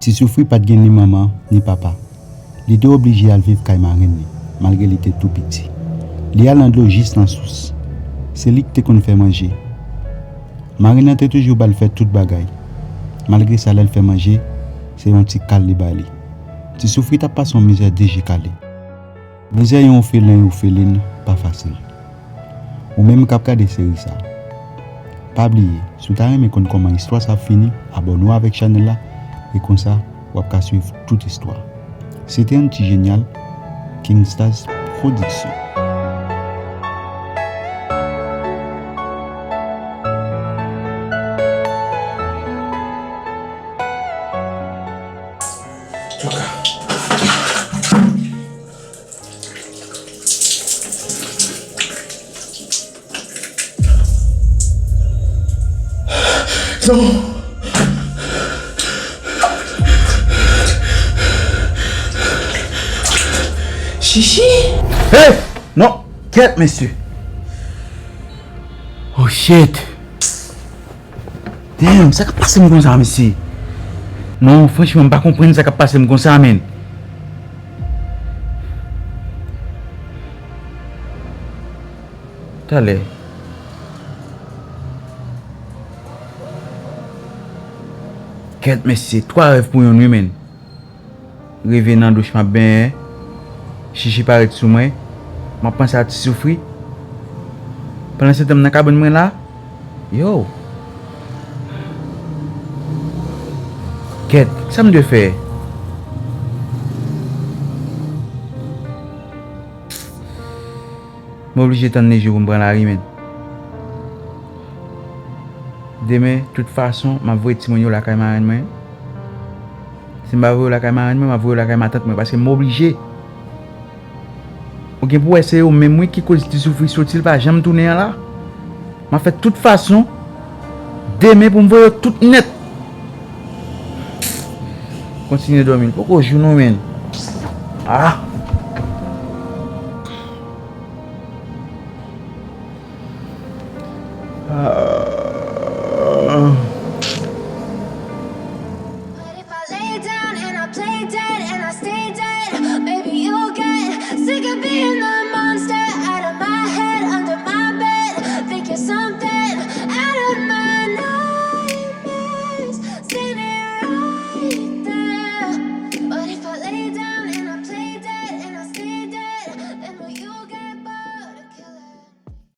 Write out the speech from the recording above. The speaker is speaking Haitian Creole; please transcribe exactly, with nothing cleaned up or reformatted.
Ti Soufri pa t gen ni manman, ni papa. Li te oblije al viv kay marenn li, malgre li te tou piti. Li al nan dlo jis nan sous. Se li ki te konn fè manje. Marenn nan te toujou ba l fè tout bagay. Malgre sa, lè l fè manje, se yon ti kal li ba li. Ti Soufri t ap pase yon mizè de je kale. Mizè yon ofelen, yon ofelin pa fasil. Ou menm k ap gade seri sa, pa bliye, si w ta renmen konn kòman istwa sa ap fini, abòne w avèk chanèl la, e konsa, w ap ka swiv tout istwa. Se te yon ti jenyal, King Stars Production. Non. Chichi. Hey! Non, kèt, mesye. Oh shit. Damn, sa k ap pase m konsa, mesye? Non, franchman, m pa konprann sa k ap pase m konsa, menn. Talè. Kèt, mesye, twa rèv pou youn, wi, menn. Reve nan douch m ap benyen. Chichi parèt sou mwen. M ap panse a Ti Soufri. Pandan se tan m nan kabann mwen la. Yo. Kèt, kisa m dwe fè? M oblije tann de jou pou m pran lari, menn. Demen, tout fason, m ap voye timoun yo lakay marenn mwen. Si m pa voye yo lakay marenn mwen, m ap voye yo lakay matant mwen, paske m oblije. Ou gen pou wè se yo menm wi ki koz Ti Soufri soti, l pa janm tounen an la. M ap fè tout fason, demen pou m voye yo tout nèt. Kontinye dòmi, l poko jou non, menn. Ah! Ah,